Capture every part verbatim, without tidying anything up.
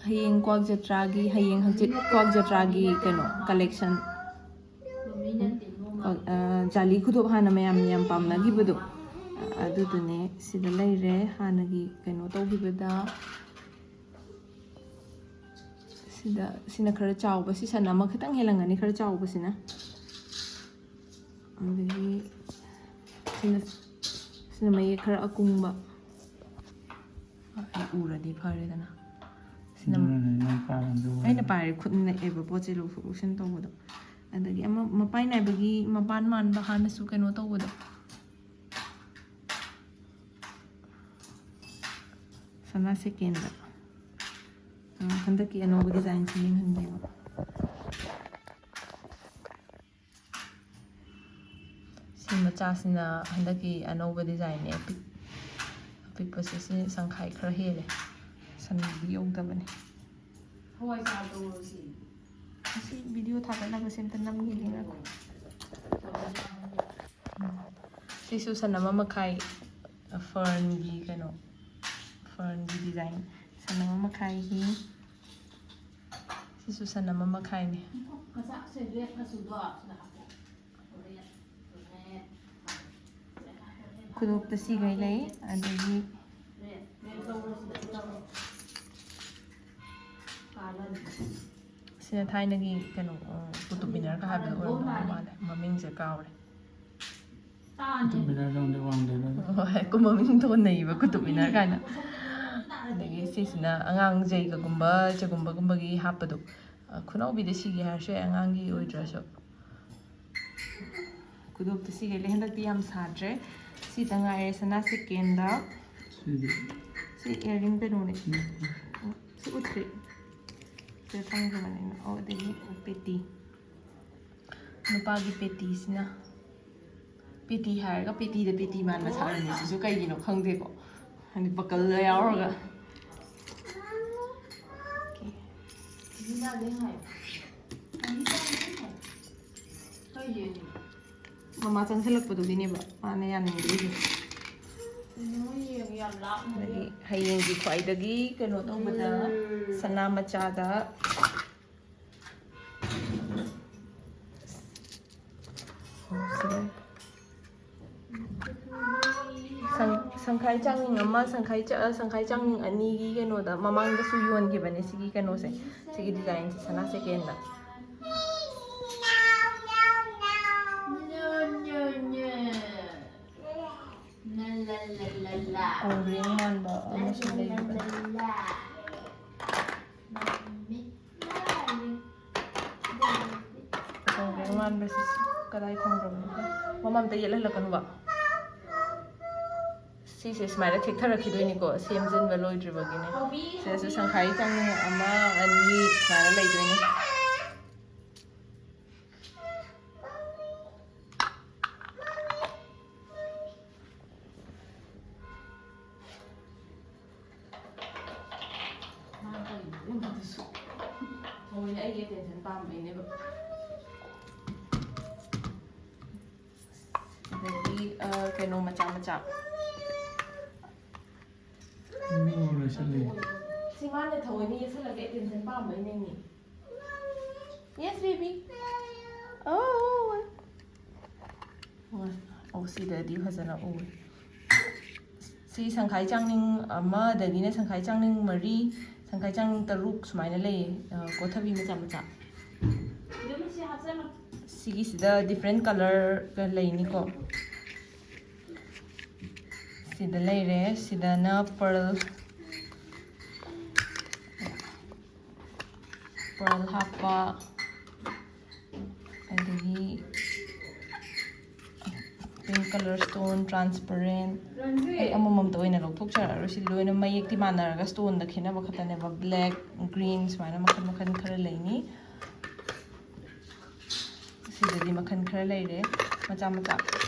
ꯍꯌꯦꯡ ꯀ꯭ꯋꯥꯛ ꯖꯇ꯭ꯔꯥꯒꯤ, ꯍꯌꯦꯡ ꯍꯪꯆꯤꯠ ꯀ꯭ꯋꯥꯛ ꯖꯇ꯭ꯔꯥꯒꯤ ꯀꯩꯅꯣ, ꯀꯂꯦꯛꯁꯟ꯫ ꯖꯥꯂꯤ ꯈꯨꯗꯣꯞ ꯍꯥꯟꯅ ꯃꯌꯥꯝ ꯌꯥꯝ ꯄꯥꯝꯅꯈꯤꯕꯗꯣ, ꯑꯗꯨꯗꯨꯅꯦ ꯁꯤꯗ ꯂꯩꯔꯦ꯫ ꯍꯥꯟꯅꯒꯤ ꯀꯩꯅꯣ ꯇꯧꯈꯤꯕꯗ ꯁꯤꯗ, ꯁꯤꯅ ꯈꯔ ꯆꯥꯎꯕ, ꯁꯤ ꯁꯟ ꯑꯃ ꯈꯤꯇꯪ ꯍꯦꯜꯂꯝꯒꯅꯤ ꯈꯔ ꯆꯥꯎꯕꯁꯤꯅ꯫ ꯑꯗꯒꯤ ꯁꯤꯅ, ꯁꯤꯅ ꯃꯌꯦꯛ ꯈꯔ ꯑꯀꯨꯡꯕ꯫ ꯑꯩ ꯎꯔꯗꯤ ꯐꯔꯦꯗꯅ꯫ ꯁꯤꯅ ꯑꯗꯨꯅꯅꯦ ꯅꯪ ꯄꯥꯏꯔꯗꯤ ꯑꯩꯅ ꯄꯥꯏꯔꯦ, ꯈꯨꯠꯅ ꯅꯛꯑꯦꯕ ꯄꯣꯠꯁꯦ ꯂꯧꯊꯣꯛ ꯂꯧꯁꯤꯟ ꯇꯧꯕꯗꯣ꯫ ꯑꯗꯒꯤ ꯑꯃ ꯃꯄꯥꯟ ꯅꯥꯏꯕꯒꯤ ꯃꯄꯥꯟ ꯃꯥꯟꯕ ꯍꯥꯟꯅꯁꯨ ꯀꯩꯅꯣ ꯇꯧꯕꯗꯣ꯫ ꯁꯅꯥ ꯁꯦꯀꯦꯟꯗ꯫ ꯑ, ꯍꯟꯗꯛꯀꯤ ꯑꯅꯧꯕ ꯗꯤꯖꯥꯏꯟꯁꯦ ꯌꯦꯡꯍꯟꯒꯦꯕ꯫ ꯁꯤ ꯃꯆꯥꯁꯤꯅ ꯍꯟꯗꯛꯀꯤ ꯑꯅꯧꯕ ꯗꯤꯖꯥꯏꯟꯅꯦ꯫ ꯑꯄꯤꯛ-, ꯑꯄꯤꯛꯄꯁꯦ ꯁꯤ ꯁꯪꯈꯥꯏ ꯈꯔ ꯍꯦꯜꯂꯦ꯫ ꯁꯟꯗꯤ ꯌꯧꯗꯕꯅꯦ꯫ ꯍꯋꯥꯏ ꯆꯥꯔ ꯇꯧꯔꯁꯤ꯫ ꯑꯁꯤ ꯚꯤꯗꯤꯑꯣ ꯊꯥꯒꯠꯅꯕꯁꯦ ꯑꯝꯇ ꯅꯝꯈꯤꯒꯦ, ꯉꯥꯏꯈꯣ꯫ ꯁꯤꯁꯨ ꯁꯟ ꯑꯃ ꯃꯈꯥꯏ, ꯐꯔꯟꯒꯤ ꯀꯩꯅꯣ, ꯐꯔꯟꯒꯤ ꯗꯤꯖꯥꯏꯟ꯫ ꯁꯟ ꯑꯃ ꯃꯈꯥꯏꯒꯤ, ꯁꯤꯁꯨ ꯁꯟ ꯑꯃ ꯃꯈꯥꯏꯅꯤ꯫ ꯃꯆꯥꯛꯁꯦ ꯔꯦꯠ ꯃꯆꯨꯗꯣ ꯁꯤꯗ ꯍꯥꯞꯄꯣ꯫ ꯈꯨꯗꯣꯞꯇ ꯁꯤꯈꯩ ꯂꯩ, ꯑꯗꯒꯤ ꯁꯤꯅ ꯊꯥꯏꯅꯒꯤ ꯀꯩꯅꯣ, ꯎꯝ, ꯀꯨꯇꯨꯕ ꯃꯤꯅꯔꯒ ꯍꯥꯏꯕꯗꯣ ꯑꯣꯏꯔꯝꯗꯧ ꯃꯥꯜꯂꯦ, ꯃꯃꯤꯡꯁꯦ ꯀꯥꯎꯔꯦ꯫ ꯀꯨꯇꯨꯕ ꯃꯤꯅꯔꯗꯧꯅꯗꯤ ꯋꯥꯡꯗꯦꯗ꯫ ꯍꯣꯏ, ꯀꯨꯝ ꯃꯃꯤꯡ ꯊꯣꯟꯅꯩꯌꯦꯕ ꯀꯨꯇꯨꯕ ꯃꯤꯅꯔ ꯀꯥꯏꯅ꯫ ꯑꯗꯒꯤ ꯁꯤꯁꯤꯅ ꯑꯉꯥꯡ ꯖꯩꯒꯒꯨꯝꯕ, ꯆꯒꯨꯝꯕꯒꯨꯝꯕꯒꯤ ꯍꯥꯞꯄꯗꯣ꯫ ꯑ, ꯈꯨꯅꯧꯕꯤꯗ ꯁꯤꯒꯦ ꯍꯥꯏꯔꯁꯨ ꯌꯥꯏ, ꯑꯉꯥꯡꯒꯤ ꯑꯣꯏꯗ꯭ꯔꯁꯨ꯫ ꯈꯨꯗꯣꯞꯇ ꯁꯤꯈꯩ ꯂꯩ꯫ ꯍꯟꯗꯛꯇꯤ ꯌꯥꯝ ꯁꯥꯗ꯭ꯔꯦ꯫ ꯁꯤꯗ ꯉꯥꯏꯔꯦ ꯁꯅꯥ ꯁꯦꯀꯦꯟꯗ꯫ ꯁꯤꯗꯤ? ꯁꯤ ꯏꯌꯥꯔꯤꯡ ꯀꯩꯅꯣꯅꯦ꯫ ꯎꯝ꯫ ꯁꯤ ꯎꯠꯇ꯭ꯔꯤ꯫ ꯁꯤꯗ ꯊꯝꯈꯤꯕꯅꯦ ꯑꯩꯅ꯫ ꯑꯣ, ꯑꯗꯒꯤ ꯄꯦꯇꯤ꯫ ꯅꯨꯄꯥꯒꯤ ꯄꯦꯇꯤꯁꯤꯅ꯫ ꯄꯦꯇꯤ ꯍꯥꯏꯔꯒ ꯄꯦꯇꯤꯗ ꯄꯦꯇꯤ ꯃꯥꯟꯕ ꯁꯥꯔꯝꯃꯤꯁꯤꯁꯨ ꯀꯩꯒꯤꯅꯣ ꯈꯪꯗꯦꯀꯣ꯫ ꯍꯥꯏꯗꯤ ꯕꯀꯜꯗ ꯌꯥꯎꯔꯒ꯫ ꯃꯃꯥ ꯆꯪꯁꯤꯜꯂꯛꯄꯗꯨꯒꯤꯅꯦꯕ ꯃꯥꯅ ꯌꯥꯅꯤꯡꯗ꯭ꯔꯤꯁꯦ꯫ ꯑꯗꯒꯤ ꯍꯌꯦꯡꯒꯤ ꯈ꯭ꯋꯥꯏꯗꯒꯤ ꯀꯩꯅꯣ ꯇꯧꯕꯗ, ꯁꯅꯥ ꯃꯆꯥꯗ ꯁꯪ-, ꯁꯪꯈꯥꯏ ꯆꯥꯡꯅꯤꯡ ꯑꯃ, ꯁꯪꯈꯥꯏ ꯆ-, ꯁꯪꯈꯥꯏ ꯆꯥꯡꯅꯤꯡ ꯑꯅꯤꯒꯤ ꯀꯩꯅꯣꯗ ꯃꯃꯥꯡꯗꯁꯨ ꯌꯣꯟꯈꯤꯕꯅꯦ ꯁꯤꯒꯤ ꯀꯩꯅꯣꯁꯦ, ꯁꯤꯒꯤ ꯗꯤꯖꯥꯏꯟꯁꯦ ꯁꯅꯥ ꯁꯦꯀꯦꯟꯗ꯫ ꯀꯣꯡꯒ꯭ꯔꯦꯡ ꯃꯥꯟꯕ ꯑꯃꯁꯨ ꯂꯩꯕꯅꯦ꯫ ꯀꯣꯡꯒ꯭ꯔꯦꯡ ꯃꯥꯟꯕꯁꯤ ꯀꯗꯥꯏ ꯊꯝꯈ꯭ꯔꯕꯅꯣ? ꯃꯃꯥ ꯑꯝꯇ ꯌꯦꯠꯍꯜꯂꯛꯀꯅꯨꯕ꯫ ꯁꯤꯁꯦ ꯁꯨꯃꯥꯏꯅ ꯊꯦꯛꯊꯔꯛꯈꯤꯗꯣꯏꯅꯤꯀꯣ, ꯁꯦꯝꯖꯤꯟꯕ ꯂꯣꯏꯗ꯭ꯔꯤꯕꯒꯤꯅꯦ꯫ ꯁꯤꯗꯁꯨ ꯁꯪꯈꯥꯏ ꯆꯪꯅꯤꯡ ꯑꯃ, ꯑꯅꯤ ꯁꯨꯃꯥꯏꯅ ꯂꯩꯗꯣꯏꯅꯤ꯫ ꯃꯥꯅ ꯇꯧꯔꯤꯕ ꯑꯗꯨꯁꯨ ꯊꯑꯣꯏꯅ ꯑꯩꯒꯤ attention ꯄꯥꯝꯕꯩꯅꯦꯕ꯫ ꯑꯗꯒꯤ, ꯑ, ꯀꯩꯅꯣ ꯃꯆꯥ ꯃꯆꯥ꯫ ꯎꯝ, ꯂꯣꯏꯁꯤꯜꯂꯤ꯫ ꯁꯤ ꯃꯥꯅ ꯊꯑꯣꯏꯅ ꯌꯦꯛꯁꯜꯂꯒ attention ꯄꯥꯝꯕꯩꯅꯦꯃꯤ꯫ Yes, baby. Oh. ꯑꯣ, ꯁꯤꯗꯗꯤ ꯐꯖꯅ ꯎꯏ꯫ ꯁꯤ ꯁꯪꯈꯥꯏ ꯆꯥꯡꯅꯤꯡ ꯑꯃꯗꯒꯤꯅ ꯁꯪꯈꯥꯏ ꯆꯥꯡꯅꯤꯡ ꯃꯔꯤ, ꯁꯪꯈꯥꯏ ꯆꯥꯡꯅꯤꯡ ꯇꯔꯨꯛ ꯁꯨꯃꯥꯏꯅ ꯂꯩꯌꯦ, ꯑ, ꯀꯣꯊꯕꯤ ꯃꯆꯥ ꯃꯆꯥ꯫ ꯁꯤꯒꯤꯁꯤꯗ different colourꯒ ꯂꯩꯅꯤꯀꯣ꯫ ꯁꯤꯗ ꯂꯩꯔꯦ, ꯁꯤꯗꯅ pearl, pearl ꯍꯥꯞꯄ, ꯑꯗꯒꯤ pink colour stone, transparent꯫ ꯑꯩ ꯑꯃꯃꯝꯇ ꯑꯣꯏꯅ ꯂꯧꯊꯣꯛꯆꯔꯛꯑꯔꯣꯏ, ꯁꯤ ꯂꯣꯏꯅ ꯃꯌꯦꯛꯇꯤ ꯃꯥꯟꯅꯔꯒ stoneꯗ ꯈꯦꯠꯅꯕ ꯈꯛꯇꯅꯦꯕ, black, green ꯁꯨꯃꯥꯏꯅ ꯃꯈꯜ ꯃꯈꯜ ꯈꯔ ꯂꯩꯅꯤ꯫ ꯁꯤꯗꯗꯤ ꯃꯈꯜ ꯈꯔ ꯂꯩꯔꯦ, ꯃꯆꯥ ꯃꯆꯥ,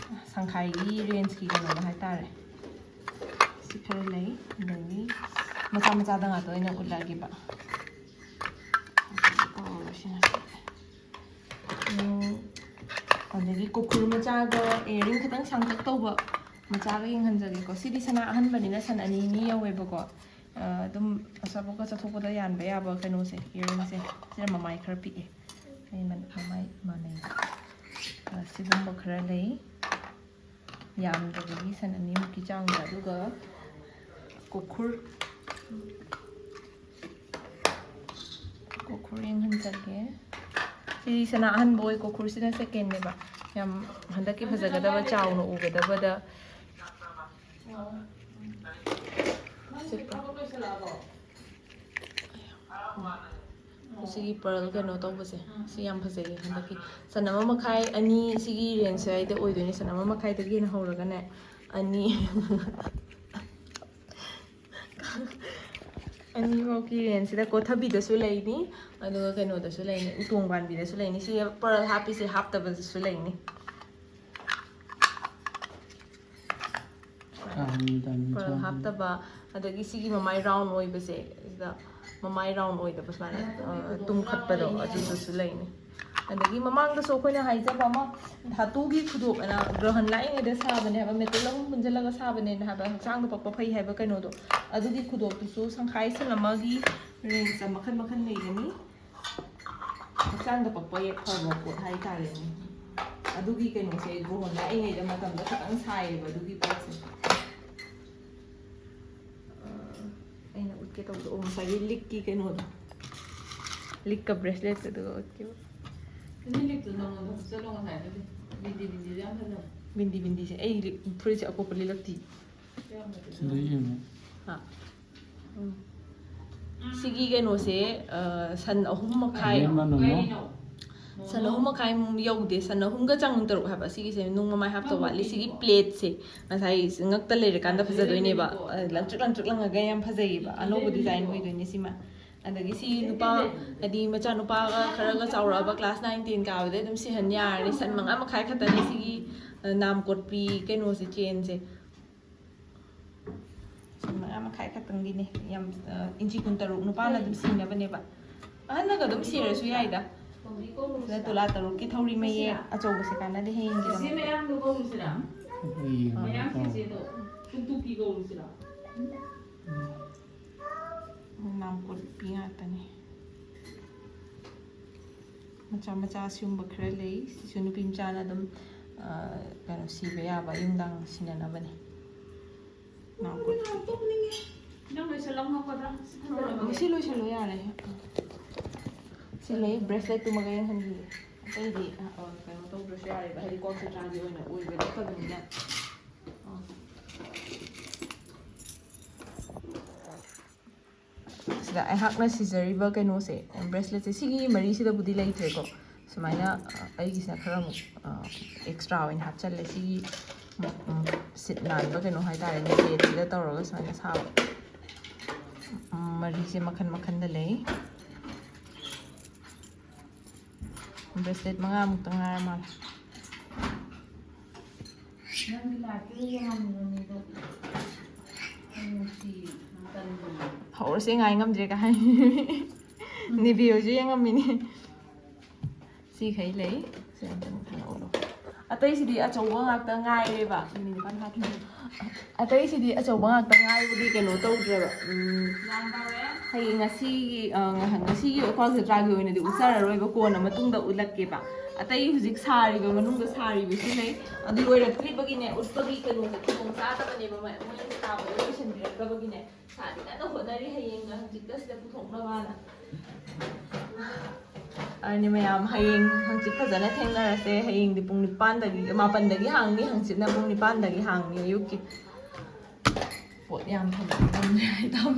ꯁꯪꯈꯥꯏꯒꯤ rangeꯀꯤ ꯀꯩꯅꯣꯗ ꯍꯥꯏꯇꯥꯔꯦ꯫ ꯁꯤ ꯈꯔ ꯂꯩ, ꯑꯗꯒꯤ ꯃꯆꯥ ꯃꯆꯥꯗ ꯉꯥꯛꯇ ꯑꯣꯏꯅ ꯎꯠꯂꯛꯑꯒꯦꯕ꯫ ꯇꯧꯔꯁꯤ ꯉꯁꯤ꯫ ꯎꯝ, ꯑꯗꯒꯤ ꯀꯣꯀꯨꯔ ꯃꯆꯥꯒ earring ꯈꯤꯇꯪ ꯁꯥꯡꯇꯛ ꯇꯧꯕ, ꯃꯆꯥꯒ ꯌꯦꯡꯍꯟꯖꯒꯦꯀꯣ꯫ ꯁꯤꯗꯤ ꯁꯅꯥ ꯑꯍꯟꯕꯅꯤꯅ ꯁꯟ ꯑꯅꯤ ꯑꯅꯤ ꯌꯧꯋꯦꯕꯀꯣ꯫ ꯑ, ꯑꯗꯨꯝ ꯑꯆꯥꯄꯣꯠꯀ ꯆꯠꯊꯣꯛꯄꯗ ꯌꯥꯟꯕ ꯌꯥꯕ ꯀꯩꯅꯣꯁꯦ, ꯏꯌꯥꯔꯤꯡꯁꯦ꯫ ꯁꯤꯅ ꯃꯃꯥꯏ ꯈꯔ ꯄꯤꯛꯑꯦ꯫ ꯑꯩ ꯃꯟ-, ꯃꯃꯥꯏ ꯃꯥꯟꯅꯩ꯫ ꯑ, ꯁꯤꯒꯨꯝꯕ ꯈꯔ ꯂꯩ꯫ ꯌꯥꯝꯗꯕꯒꯤ ꯁꯟ ꯑꯅꯤꯃꯨꯛꯀꯤ ꯆꯥꯡꯗ꯫ ꯑꯗꯨꯒ ꯀꯣꯈꯨꯔ꯫ ꯀꯣꯈꯨꯔ ꯌꯦꯡꯍꯟꯖꯒꯦ꯫ ꯁꯤ ꯁꯅꯥ ꯑꯍꯟꯕ ꯑꯣꯏ, ꯀꯣꯈꯨꯔꯁꯤꯅ ꯁꯦꯀꯦꯟꯅꯦꯕ꯫ ꯌꯥꯝ ꯍꯟꯗꯛꯀꯤ ꯐꯖꯒꯗꯕ, ꯆꯥꯎꯅ ꯎꯒꯗꯕꯗ꯫ ꯁꯤꯒꯤ ꯄꯔꯜ ꯀꯩꯅꯣ ꯇꯧꯕꯁꯦ, ꯁꯤ ꯌꯥꯝ ꯐꯖꯩꯌꯦ ꯍꯟꯗꯛꯀꯤ꯫ ꯁꯟ ꯑꯃ ꯃꯈꯥꯏ, ꯑꯅꯤ, ꯁꯤꯒꯤ ꯔꯦꯟꯖ ꯁ꯭ꯋꯥꯏꯗ ꯑꯣꯏꯗꯣꯏꯅꯦ꯫ ꯁꯟ ꯑꯃ ꯃꯈꯥꯏꯗꯒꯤ ꯍꯦꯟꯅ ꯍꯧꯔꯒꯅꯦ, ꯑꯅꯤ꯫ ꯑꯅꯤꯐꯧꯀꯤ ꯔꯦꯟꯖꯁꯤꯗ ꯀꯣꯊꯕꯤꯗꯁꯨ ꯂꯩꯅꯤ, ꯑꯗꯨꯒ ꯀꯩꯅꯣꯗꯁꯨ ꯂꯩꯅꯤ, ꯎꯇꯣꯡ ꯄꯥꯟꯕꯤꯗꯁꯨ ꯂꯩꯅꯤ꯫ ꯁꯤ ꯄꯔꯜ ꯍꯥꯞꯄꯤꯁꯦ ꯍꯥꯞꯇꯕꯗꯁꯨ ꯂꯩꯅꯤ꯫ ꯄꯔꯜ ꯍꯥꯞꯇꯕ, ꯑꯗꯒꯤ ꯁꯤꯒꯤ ꯃꯃꯥꯏ ꯔꯥꯎꯟ ꯑꯣꯏꯕꯁꯦ, ꯁꯤꯗ ꯃꯃꯥꯏ ꯔꯥꯎꯟ ꯑꯣꯏꯗꯕ ꯁꯨꯃꯥꯏꯅ, ꯑ, ꯇꯨꯝꯈꯠꯄꯗꯣ, ꯑꯗꯨꯗꯨꯁꯨ ꯂꯩꯅꯤ꯫ ꯑꯗꯒꯤ ꯃꯃꯥꯡꯗꯁꯨ ꯑꯩꯈꯣꯏꯅ ꯍꯥꯏꯖꯕ ꯑꯃ, ꯙꯥꯇꯨꯒꯤ ꯈꯨꯗꯣꯞ ꯑꯅ ꯒ꯭ꯔꯍꯟ ꯂꯥꯛꯏꯉꯩꯗ ꯁꯥꯕꯅꯦ ꯍꯥꯏꯕ, ꯃꯦꯇꯜ ꯑꯍꯨꯝ ꯄꯨꯟꯁꯤꯜꯂꯒ ꯁꯥꯕꯅꯦꯅ ꯍꯥꯏꯕ, ꯍꯛꯆꯥꯡꯗ ꯄꯛꯄ ꯐꯩ ꯍꯥꯏꯕ ꯀꯩꯅꯣꯗꯣ, ꯑꯗꯨꯒꯤ ꯈꯨꯗꯣꯞꯇꯨꯁꯨ ꯁꯪꯈꯥꯏ ꯁꯟ ꯑꯃꯒꯤ ꯔꯦꯟꯖꯇ ꯃꯈꯜ ꯃꯈꯜ ꯂꯩꯒꯅꯤ꯫ ꯍꯛꯆꯥꯡꯗ ꯄꯛꯄ ꯐꯕ ꯄꯣꯠ ꯍꯥꯏꯇꯥꯔꯦꯅꯦ꯫ ꯑꯗꯨꯒꯤ ꯀꯩꯅꯣꯁꯦ ꯒ꯭ꯔꯍꯟ ꯂꯥꯛꯏꯉꯩꯗ ꯃꯇꯝꯗ ꯈꯤꯇꯪ ꯁꯥꯏꯌꯦꯕ ꯑꯗꯨꯒꯤ ꯄꯣꯠꯁꯦ꯫ ꯑ, ꯑꯩꯅ ꯎꯠꯀꯦ ꯇꯧꯕꯗꯣ, ꯑꯣ, ꯉꯁꯥꯏꯒꯤ ꯂꯤꯛꯀꯤ ꯀꯩꯅꯣꯗꯣ, ꯂꯤꯛꯀ ꯕ꯭ꯔꯦꯁꯂꯦꯠꯀ ꯑꯗꯨꯒ ꯎꯠꯀꯦꯕ꯫ ꯑꯗꯨ ꯂꯤꯛꯇꯣ ꯅꯉꯣꯟꯗ ꯍꯨꯠꯆꯜꯂꯣ ꯉꯁꯥꯏꯗꯨꯗꯤ꯫ ꯕꯤꯟꯗꯤ ꯕꯤꯟꯗꯤꯗꯣ ꯌꯥꯝ ꯐꯖꯕ꯫ ꯕꯤꯟꯗꯤ ꯕꯤꯟꯗꯤꯁꯦ ꯑꯩ ꯂꯤꯛ, ꯐꯨꯔꯤꯠꯁꯦ ꯑꯀꯣꯠꯄ ꯂꯤꯠꯂꯛꯇꯤ꯫ ꯁꯤꯗ ꯌꯦꯡꯉꯣ꯫ ꯍꯥ? ꯎꯝ꯫ ꯁꯤꯒꯤ ꯀꯩꯅꯣꯁꯦ, ꯑ, ꯁꯟ ꯑꯍꯨꯝ ꯃꯈꯥꯏ꯫ ꯏꯕꯦꯝꯃ ꯅꯣꯅꯣ꯫ ꯁꯟ ꯑꯍꯨꯝ ꯃꯈꯥꯏꯃꯨꯛ ꯌꯧꯗꯦ, ꯁꯟ ꯑꯍꯨꯝꯒ ꯆꯥꯡ ꯇꯔꯨꯛ ꯍꯥꯏꯕ꯫ ꯁꯤꯒꯤꯁꯦ ꯅꯨꯡ ꯃꯃꯥꯏ ꯍꯥꯞꯇꯧ ꯋꯥꯠꯂꯤ꯫ ꯁꯤꯒꯤ ꯄ꯭ꯂꯦꯠꯁꯦ ꯉꯁꯥꯏ ꯉꯛꯇ ꯂꯩꯔꯀꯥꯟꯗ ꯐꯖꯗꯣꯏꯅꯦꯕ꯫ ꯑ, ꯂꯪꯇ꯭ꯔꯤꯛ ꯂꯪꯇ꯭ꯔꯤꯛ ꯂꯪꯉꯒ ꯌꯥꯝ ꯐꯖꯩꯌꯦꯕ꯫ ꯑꯅꯧꯕ ꯗꯤꯖꯥꯏꯟ ꯑꯣꯏꯗꯣꯏꯅꯦ ꯁꯤꯃ꯫ ꯑꯗꯒꯤ ꯁꯤ ꯅꯨꯄꯥ, ꯍꯥꯏꯗꯤ ꯃꯆꯥꯅꯨꯄꯥꯒ ꯈꯔꯒ ꯆꯥꯎꯔꯛꯑꯕ, ꯀ꯭ꯂꯥꯁ ꯅꯥꯏꯟ ꯇꯦꯟ ꯀꯥꯕꯗꯩ ꯑꯗꯨꯝ ꯁꯤꯍꯟ ꯌꯥꯔꯅꯤ꯫ ꯁꯟ ꯃꯉꯥ ꯃꯈꯥꯏ ꯈꯛꯇꯅꯦ ꯁꯤꯒꯤ, ꯑ, ꯅꯥꯝ ꯀꯣꯠꯄꯤ ꯀꯩꯅꯣꯁꯦ, ꯆꯦꯟꯁꯦ꯫ ꯁꯟ ꯃꯉꯥ ꯃꯈꯥꯏ ꯈꯛꯇꯪꯒꯤꯅꯦ꯫ ꯌꯥꯝ, ꯑ, ꯏꯟꯆꯤ ꯀꯨꯟꯇꯔꯨꯛ ꯅꯨꯄꯥꯅ ꯑꯗꯨꯝ ꯁꯤꯅꯕꯅꯦꯕ꯫ ꯑꯍꯟꯅꯒ ꯑꯗꯨꯝ ꯁꯤꯔꯁꯨ ꯌꯥꯏꯗ꯫ ꯁꯤꯗ ꯇꯣꯂꯥ ꯇꯔꯨꯛꯀꯤ ꯊꯧꯔꯤ ꯃꯌꯦꯛ ꯑꯆꯧꯕꯁꯦ ꯀꯥꯟꯅꯗꯦ ꯍꯌꯦꯡꯒꯤꯗꯃꯛ꯫ ꯃꯌꯥꯡ ꯐꯤꯁꯦꯗꯣ ꯇꯨꯡꯇꯨꯞꯄꯤ ꯀꯧꯔꯨꯁꯤꯔꯣ? ꯅꯥꯝꯀꯨꯞꯄꯤ ꯉꯥꯛꯇꯅꯤ꯫ ꯃꯆꯥ ꯃꯆꯥ ꯑꯁꯤꯒꯨꯝꯕ ꯈꯔ ꯂꯩ꯫ ꯁꯤꯁꯨ ꯅꯨꯄꯤ ꯃꯆꯥꯅ ꯑꯗꯨꯝ, ꯑ, ꯀꯩꯅꯣ, ꯁꯤꯕ ꯌꯥꯕ, ꯑꯌꯨꯛ ꯅꯨꯡꯗꯥꯡ ꯁꯤꯅꯅꯕꯅꯤ꯫ ꯅꯥꯝꯀꯨꯞꯄꯤ꯫ ꯅꯪ ꯂꯣꯏꯁꯜꯂꯝꯃꯣꯀꯣꯗ꯫ ꯁꯤ ꯊꯝꯖꯜꯂꯝꯃꯒꯦ꯫ ꯁꯤ ꯂꯣꯏꯁꯜꯂꯣ ꯌꯥꯔꯦ꯫ ꯁꯤ ꯂꯩ, bracelet ꯇꯨꯃꯒ ꯌꯦꯡꯍꯟꯈꯤꯒꯦ꯫ ꯑꯇꯩꯗꯤ, ꯑ, ꯑ, ꯀꯩꯅꯣ ꯇꯧꯗ꯭ꯔꯁꯨ ꯌꯥꯔꯦꯕ, ꯍꯥꯏꯗꯤ ꯀꯣꯛ ꯁꯨꯇ꯭ꯔꯥꯒꯤ ꯑꯣꯏꯅ ꯑꯣꯏꯕ ꯅꯠꯇꯕꯅꯤꯅ꯫ ꯑ꯫ ꯁꯤꯗ ꯑꯩꯍꯥꯛꯅ ꯁꯤꯖꯔꯤꯕ ꯀꯩꯅꯣꯁꯦ, bracelet ꯁꯦ, ꯁꯤꯒꯤ ꯃꯔꯤꯁꯤꯗꯕꯨꯗꯤ ꯂꯩꯇ꯭ꯔꯦꯀꯣ꯫ ꯁꯨꯃꯥꯏꯅ, ꯑ, ꯑꯩꯒꯤꯁꯤꯅ ꯈꯔ ꯑꯃꯨꯛ, ꯑ, extra ꯑꯣꯏꯅ ꯍꯥꯞꯆꯜꯂꯦ꯫ ꯁꯤꯒꯤ, ꯎꯝ, ꯎꯝ, ꯁꯤꯠ ꯅꯥꯟꯕ ꯀꯩꯅꯣ ꯍꯥꯏꯇꯥꯔꯦꯅꯦ, thread ꯁꯤꯗ ꯇꯧꯔꯒ ꯁꯨꯃꯥꯏꯅ ꯁꯥꯕ꯫ ꯎꯝ, ꯃꯔꯤꯁꯦ ꯃꯈꯟ ꯃꯈꯟꯗ ꯂꯩ꯫ Bracelet ꯃꯉꯥꯃꯨꯛꯇ ꯉꯥꯏꯔ ꯃꯥꯜꯂꯦ꯫ ꯅꯪꯒꯤ live ꯇꯨ ꯌꯦꯡꯉꯝꯃꯤꯕꯅꯤꯗꯣ꯫ ꯑꯩ ꯅꯨꯡꯁꯤ, ꯅꯪ ꯀꯔꯤꯅꯣ? ꯍꯧꯔꯁꯦ, ꯉꯥꯏ ꯉꯝꯗ꯭ꯔꯦꯒ ꯍꯥꯏ꯫ ꯅꯤꯕꯤ ꯍꯣꯏꯁꯨ ꯌꯦꯡꯉꯝꯃꯤꯅꯦ꯫ ꯁꯤꯈꯩ ꯂꯩ꯫ ꯁꯤ ꯑꯝꯇꯪ ꯊꯥꯔꯛꯑꯣ꯫ ꯑꯇꯩꯁꯤꯗꯤ ꯑꯆꯧꯕ ꯉꯥꯛꯇ ꯉꯥꯏꯔꯦꯕ꯫ ꯃꯤꯅꯤꯠ ꯅꯤꯄꯥꯟ ꯐꯥꯈꯤꯅꯤ꯫ ꯑꯇꯩꯁꯤꯗꯤ ꯑꯆꯧꯕ ꯉꯥꯛꯇ ꯉꯥꯏꯕꯒꯤ ꯀꯩꯅꯣ ꯇꯧꯗ꯭ꯔꯦꯕ꯫ ꯎꯝ, ꯍꯌꯦꯡ ꯉꯁꯤꯒꯤ, ꯑ, ꯉꯍ-, ꯉꯁꯤꯒꯤ ꯀ꯭ꯋꯥꯛ ꯖꯇ꯭ꯔꯥꯒꯤ ꯑꯣꯏꯅꯗꯤ ꯎꯠꯆꯔꯔꯣꯏꯕ, ꯀꯣꯟꯅ ꯃꯇꯨꯡꯗ ꯎꯠꯂꯛꯀꯦꯕ꯫ ꯑꯇꯩ ꯍꯧꯖꯤꯛ ꯁꯥꯔꯤꯕ, ꯃꯅꯨꯡꯗ ꯁꯥꯔꯤꯕꯁꯨ ꯂꯩ꯫ ꯑꯗꯨ ꯑꯣꯏꯔꯛꯇ꯭ꯔꯤꯕꯒꯤꯅꯦ, ꯎꯠꯄꯒꯤ ꯀꯩꯅꯣꯁꯦ ꯈꯨꯗꯣꯡ ꯆꯥꯗꯕꯅꯦꯕ, ꯃ-, ꯃꯣꯏꯅ ꯁꯥꯕꯗꯣ ꯂꯣꯏꯁꯤꯟꯕꯤꯔꯛꯇꯕꯒꯤꯅꯦ꯫ ꯁꯥꯗꯤ ꯀꯟꯅ ꯍꯣꯠꯅꯔꯤ ꯍꯌꯦꯡꯒ ꯍꯪꯆꯤꯠꯀꯁꯤꯗ ꯄꯨꯊꯣꯛꯅꯕꯅ꯫ ꯑꯗꯨꯅꯤ ꯃꯌꯥꯝ, ꯍꯌꯦꯡ ꯍꯪꯆꯤꯠ ꯐꯖꯅ ꯊꯦꯡꯅꯔꯁꯦ꯫ ꯍꯌꯦꯡꯗꯤ ꯄꯨꯡ ꯅꯤꯄꯥꯟꯗꯒꯤ, ꯃꯥꯄꯟꯗꯒꯤ ꯍꯥꯡꯅꯤ, ꯍꯪꯆꯤꯠꯅ ꯄꯨꯡ ꯅꯤꯄꯥꯟꯗꯒꯤ ꯍꯥꯡꯅꯤ ꯑꯌꯨꯛꯀꯤ꯫ ꯄꯣꯠ ꯌꯥꯝ ꯊꯝꯕ ꯉꯝꯗ꯭ꯔꯦ ꯍꯥꯏꯇꯥꯕꯅꯤ꯫